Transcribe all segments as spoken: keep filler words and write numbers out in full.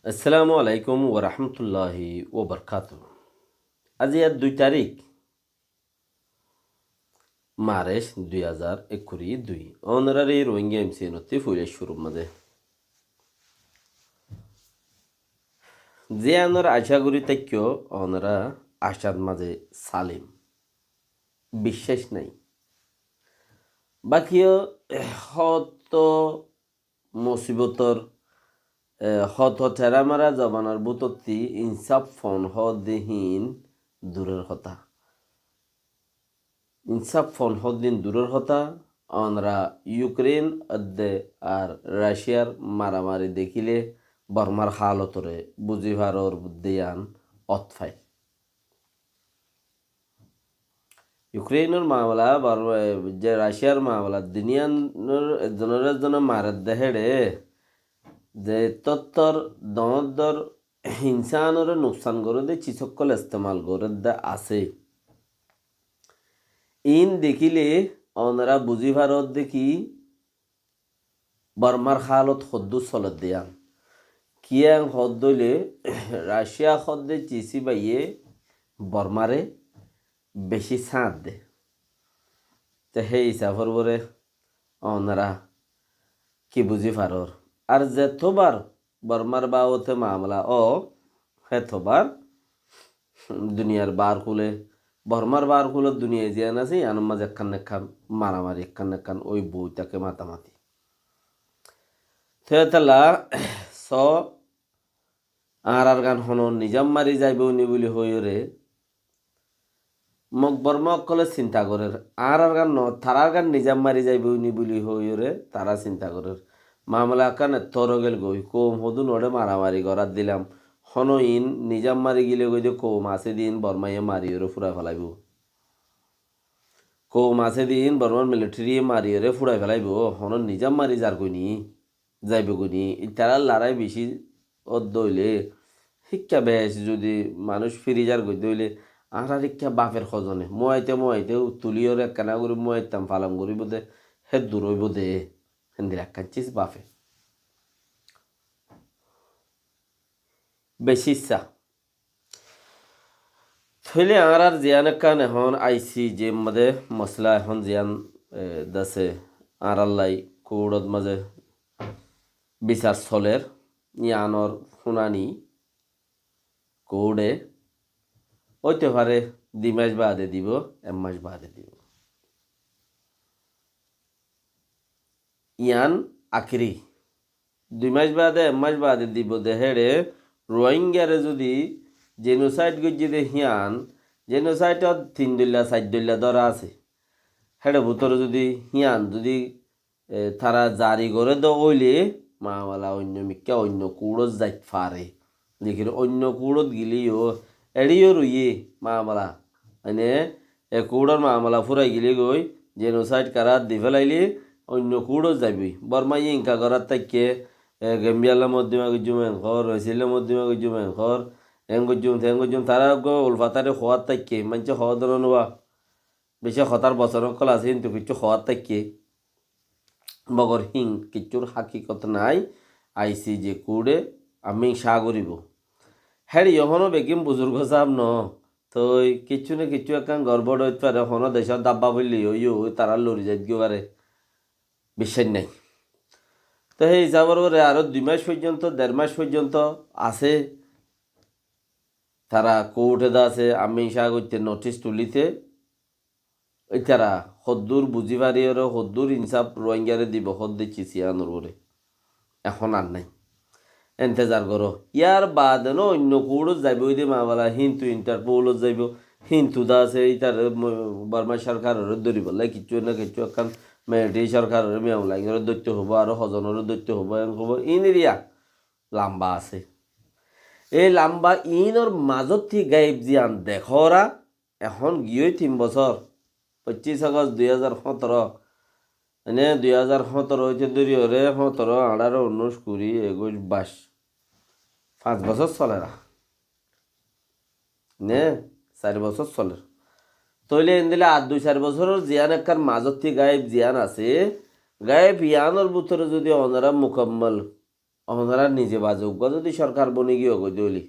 Assalamu alaikum wa rahmatullahi wa barakatuhu. Aijja dui tarík, March dui házar ekkuri dui. Ónorare Rohingya M C N ottú foila cúrur mazé ziyánor acá gorí táikko, ónora acár mazé salim. Biccác nái. Bákiyo hoto musibotor, e, hoto theramara zobanar bútotti insáf fon hoódde hín duror hotá. Insáf fon hoódde hín duror hotá, ónora Yukrein edde ar Raciyar maramari dekíle Bormar hálotore buzí faror de yián ot fair. Yukreinor mamela, Bor-, e, ze Raciyar mamela, duniyanor ezzonore ezzone maredde héçe, ze tottor, doñr doñr, insánore nuksan goredde ciz ókkol estemal goredde asé. Iín dekíle ónora buzí farodde ki, Bormar hálot hoddúr soledde yián. Kiyá hoódde óile, Raciya hoódde ciz íbaye Bormare bicí sáñt de. Te hé isafor uore ónora ki buzí faror? Ar zettóbar Bormar babote mamela ó, hétobar duniyar bar kule, Bormar bar kule duniyai ziyán asé, yiánor mazé ekkán ekkán maramari, ekkán ekkán ói boi táke matamati. Te hétolla, so, añárar gán hono nizam mari zaibo ni buli hoiyóre, Mok Borma ókkole sinta gorér, añárar gán no, tarár gán nizam mari zaibo ni buli hoiyóre tara sinta gorér. Mamela ekkán ettór ói gel goi, koum hodún óre maramari gorát dilam, hono iín nizam mari gile goi de koum asé de iín Bormaye mariyóre furai felaibo. Koum asé de iín Bormar militariye mariyóre furai felaibo, hono nizam mari zar goi ni. Zaibo goi ni, itarár larái bicí ódde óile, híkka bec zodi manúic firi zar goi de óile, añárar híkka bafer hozone, muaite muaite tuliyóre ekkena gorí muaittam falon goríbo de, hé dur óibo de, héndilla ekkán ciz bafe. Bicí issá. Tóile añárar ziyán ekkán ehón I C J mazé mosala ehón ziyán, e, dase añárallai kuçot mazé bisar soler, yiánor funani kuçe óite fare dui mac baade dibo, ek mac baade dibo. Yián akiri. Dui mac baade, ek mac baade dibo de héçe, Rohingyare zodi jenosaid goijjé de híyan, jenosaidot tin doilla, sair doilla dóra asé. Héçe bútore zodi híyan zodi, e, tara zari goré de óile, mamela oinno mikká, oinno kuçot zait fare. Lekin oinno kuçot gilé yó, eçé yó roiyé mamela. Mane, e kuçor mamela furai gilé goi, jenosaid karar di felailé, oinno kuçot zaiboi. Bormaye inka gorát táikke, e, Gambiyalla moddima goijjum en hor, Rohingalla moddima goijjum en hor, en goijjum, ten goijjum, tara uggwá ulfatari hoát táikke, maincé hoó dóro nuwa. Bicí hotár bosón ókkol asé, kintu kiccú hoát táikke. Mogor hín kiccúr hákikot nái, I C J kuçe amín cá goríbo. Héçe yó honó beggín buzurgo sáb noó, toi kiccú né kiccú ekkán gorbor óit fare, honó decót dábba foille yó, yó, tará lori zait goi fare. Biccác nái. Toi hé hísabor uore aró dui mac foijjonto, der mac foijjonto asé, tara kuçe de asé, amín cá goitte notis tulite, Ítara hoddúr buzí fariyóre, hoddúr insáf Ruáingaré dibo, hoddé cisiyanor uore. Ehón ar nái. Entezar goró. Yar baade no oinno kuçot zaibo, óide mamela híntu Interpolot zaibo, híntu de asé, ítare mo-, Borma sorkaroré dóribolla kiccú na kiccú ekkán militari sorkaroré Min Aung Hlaingoré dóitto hoibo, aró hozonoré dóitto hoibo, en hoibo, iniriya lamba asé. Ei lamba inor mazottí gaib ziyan dekóra, Ehón giyói tin bosór, foccíc Agost dui házar hóñtoro, ene dui házar hóñtoro óite dóri óre hóñtoro, añçáro, unnúic, kuri, ekuic, baic, fañs bosór soler. Ne, sair bosór soler. Tóile endilla ar dui sair bosóror ziyán ekkán mazottí gaib ziyán asé, gaib yíanor bútore zudi onora mukammal Ónora nize baze uggúa zodi sorkar boni giyó goi de óile,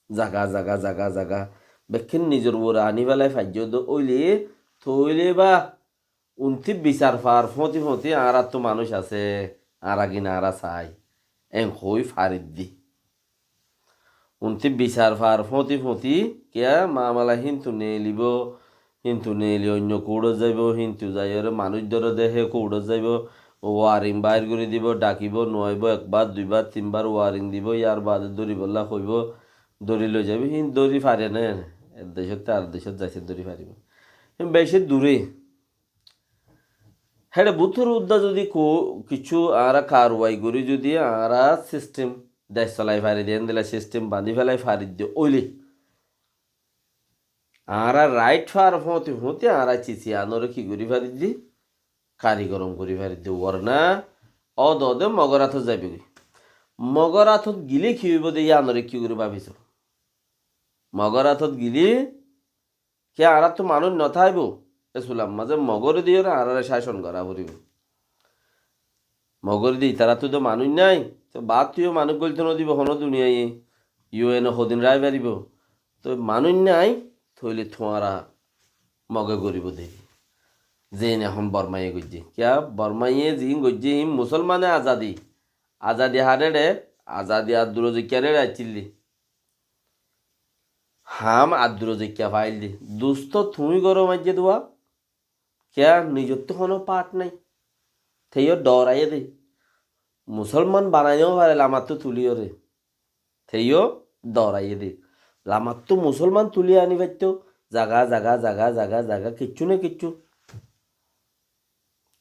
zaga, zaga, zaga, zaga, bekkín nizor uore aní félai faijjó de óile, tóile ba unti bisar far fóti fóti añárattu manúic asé, añára gin añára sai, en hoi fariddi. Unti bisar far fóti fóti, kiya mamala hintu neelibo, hintu neeli oinno kuçot zaibo, hintu zaiyóre manúic dóre de hé kuçot zaibo, waring bair gori dibo, dhakibo, nuaibo, ekbar, duibar, tinbar waring dibo, yar bade dóribolla hoibo, dóri loi zaibo, hin dóri fare né, ek decótte ar decót zaite dóri faribo. Hin beci dure. Héçe bútore uddá zodi ko-, kissú añára karwai gorí zodi añára sistem dec solai fari de, endilla sistem bañdí félai fari de óile, añára rait far fóti fóti añára cici anóre ki gorí fari de, karigorom gorí fari de, worna óde óde Mogor átot zaibogói. Mogor átot gile ki óibo de, yíanore ki gorí babiso? Mogor átot gile ki añárattu manúic no táibo? E sular mazé Mogore diyóre añárare cácon gorá foribo. Mogore di itarattu to manúic nái, to baáttu yó manúic goilto no dibo hono duniyaiye, U N e hodin rái faribo. To manúic nái, tóile tuáñra Moge goribo de. Zein ehón Bormaiye goijjé. Kiya Bormaiye ziín goijjé hín Musolmane azadi. Azadi haçe de, azadi adduro zoikka re accíl de. Ham adduro zoikka fail de. Dusto tuñí goro maijjé duwa. Kiya nizottú hono part nái. Teyó dhoraiyé de. Musolman banai no fare lamattu tuliyóre. Teyó dhoraiyé de. Lamattu Musolman tuli ani faitto. Zaga, zaga, zaga, zaga, zaga, kissú na kissú.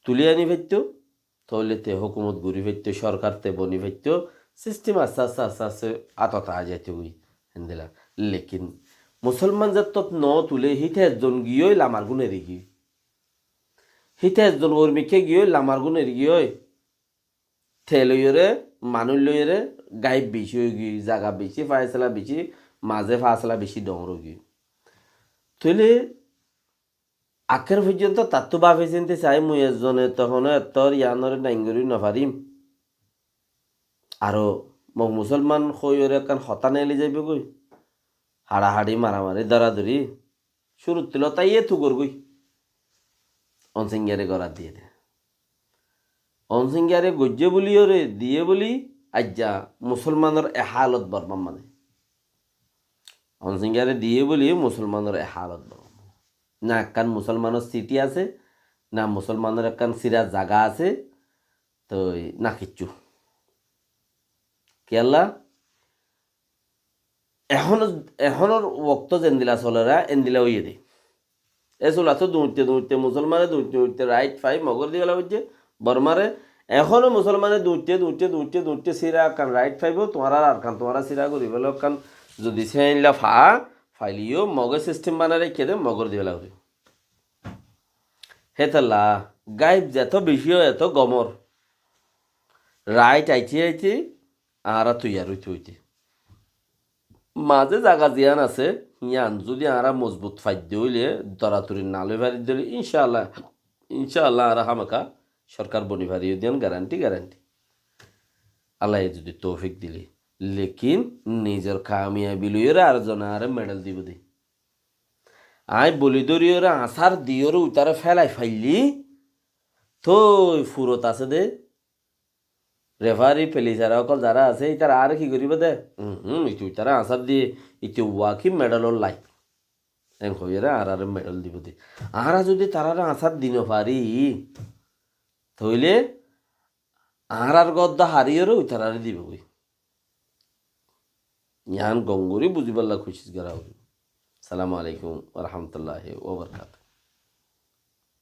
Tuli ani faitto. Tóile te hókumot gori faitto, sorkar te boni faitto, sistem aste aste aste aste átot ai zaito goi, héndilla. Lekin Musolman zettót no tule, híte ezzon giyói lamar gún eri giyói. Híte ezzon ormikká giyói lamar gún eri giyói. Te loiyóre, manúic loiyóre, gaib beci ói giyói, zaga beci, faisala beci, mazé faisala beci dhoóñr ói giyói. Tóile Akér foijjonto tattú bafi sinti sai mui ezzone tohono ettór iánore naingori nofarim. Aró mok musolman hoiyóre ekkán hotá neeli zaibogói. Haçahaçi, maramari, dóradóri. Cúruttu lotaiye tugorgói. Onsingyare gorat diye de. Onsingyare goijjé buliyóre diyé buli aijja musolmanor e hálot Bormar mazé. Onsingyare diyé buli musolmanor e hálot Bormar mazé. Na ekkán musolmanor siti asé, na musolmanor ekkán sira zaga asé, toi na kiccú. Kiyólla? Ehón, ehónor wokto zendila soler, endila óiye de. E sulattú duñitte duñitte, musolmane duñitte duñitte rait fai mogor di fela foijje Bormare. Ehóno musolmane duñitte duñitte duñitte duñitte sira ekkán rait faibo, tuáñrar Arkan tuáñra sira gori felo ekkán zodi seinla fa, faileyó moge sistem banai raikké de mogor di fela foribo. Hétolla gaib zeto beci ói eto gomor. Rait aite aite añára toiyar óite óite. Mazé zaga ziyán asé, yían zodi añára mozbut faidde óile, doratori naloi faridde óile, incáallah, incáallah añára hámaka sorkar boni fari, yían garanti, garanti. Allaye zodi toufik dile. Lekin nizor kamiyabi loiyóre ar zone añáre medal dibo de. Aññí boli dóriyóre añsár diyóre uitaré félai faillí, toi furot asé dé. Refari, pelisara ókkol zará asé, ítara añáre ki goríbo dé? Uhún, ite uitaré añsár diyé, ite uwaki medalor laik. En hoiyóre añáráre medal dibo dé. Añára zudi taráre añsár di nofari, tóile añárar gódda hariyóre uitarare dibogói. Yián gom gorí buzibálla kucíc gorá óibo. Assalamu alaikum wa rahmatullahi wa barakatuhu.